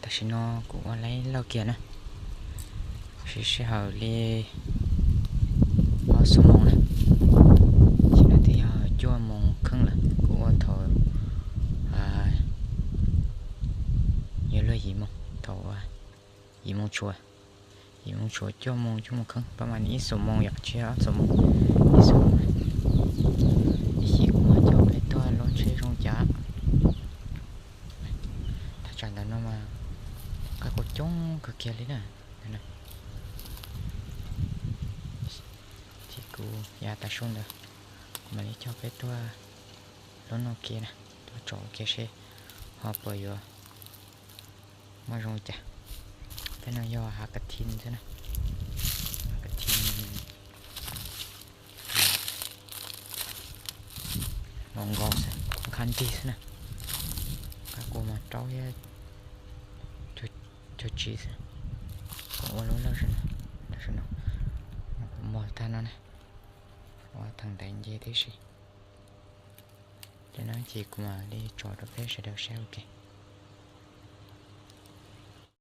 Tam sim no kuv ua laib lauj kiag na, siv sij hawm li ob xuab moos na, tam sim no twb yog cuaj moos kheej lawm. Kuv ua thaum yuav luag yim moos, thaum yim moos tshuav, yim moos tshuav cuaj moos, cuaj moos kheej, pab mas ib xuab moos yom, tsis yog ob xuab moos, ib xuab moos. Ib chim kuv mam coj peb tuaj lub tsheb zoo cas. Thaj tsam ntawm no mas qab kuj coob kawg kiag li na. Ces kuv yav tas su ntawd kuv mam li coj peb tuaj lub no kiag na, tuaj tsom ua ke seb ho puas yuav muaj zoo li cas. Tej no yog hav kav thi xwb na, hav kav thi nkaus nkaus xwb, khab nrig xwb na. Qab kua mas rau thiab cuag tsiv xwb. Kuv ua lub lawj tam sim no, kuv mos tag no na, ua thaum ntaiv nce tib si. Li no ces kuv mam li tso rau peb sawv daws saib ua ke.